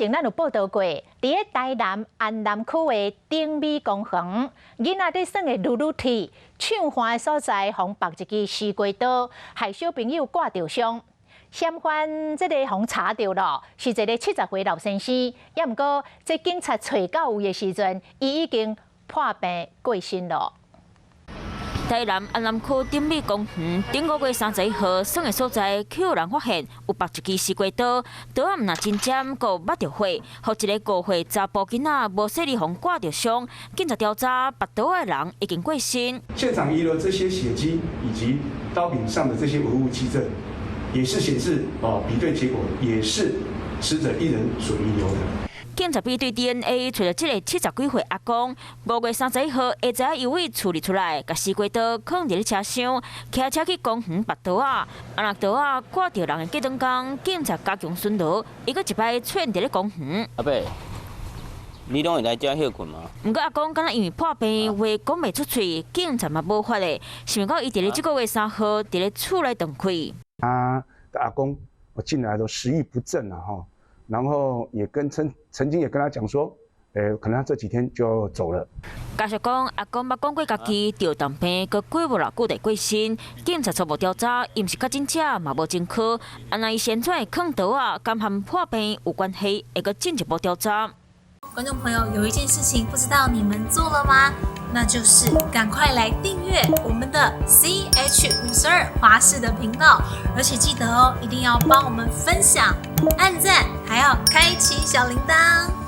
前咱有報道過，佇咧台南安南區的頂美公園，囡仔佇耍的擼擼鐵，唱歡的所在，予人縛一支西瓜刀，害小朋友割著傷。嫌犯這個予人查著咯，是一个70歲老先生。也毋過，這警察揣到位的時陣，伊已經破病過身咯。台南安南區頂美公園頂個月30號，耍的所在，去予人發現有縛一支西瓜刀，刀仔毋但真尖，閣捌著血，予一个5歲查埔囡仔無細膩予人割著傷。警察調查，縛刀的人已經過身。現場遺留這些血跡以及刀柄上的這些微物跡證，也是顯示哦，比對結果也是死者一人所遺留的。警察比對 DNA，揣著這个70幾歲阿公，5月31號下晝伊佇厝裡出來，共西瓜刀囥佇咧車廂，騎車去公園縛刀仔，啊若刀仔割著人的隔當工，警察加強巡邏，伊閣一擺出現佇咧公園。阿伯，你攏會來遮歇睏嗎？毋過阿公敢若因為破病話講袂出喙，警察嘛無法咧。想袂到伊佇咧這個月3號佇咧厝內斷氣。他的阿公我進來都食慾不振了哈。然後也跟曾經也跟他講說，可能他這幾天就要走了。家屬講，阿公捌講過家己著重病，閣過無偌久就過身。警察初步調查，伊毋是確診者，嘛無前科。啊，若伊先怎會囥刀仔，敢和破病有關係，會閣進一步調查。觀眾朋友，有一件事情不知道你們做了嗎？那就是趕快來訂閱我們的 CH52華視的頻道，而且記得哦，一定要幫我們分享、按讚，還要開啟小鈴鐺。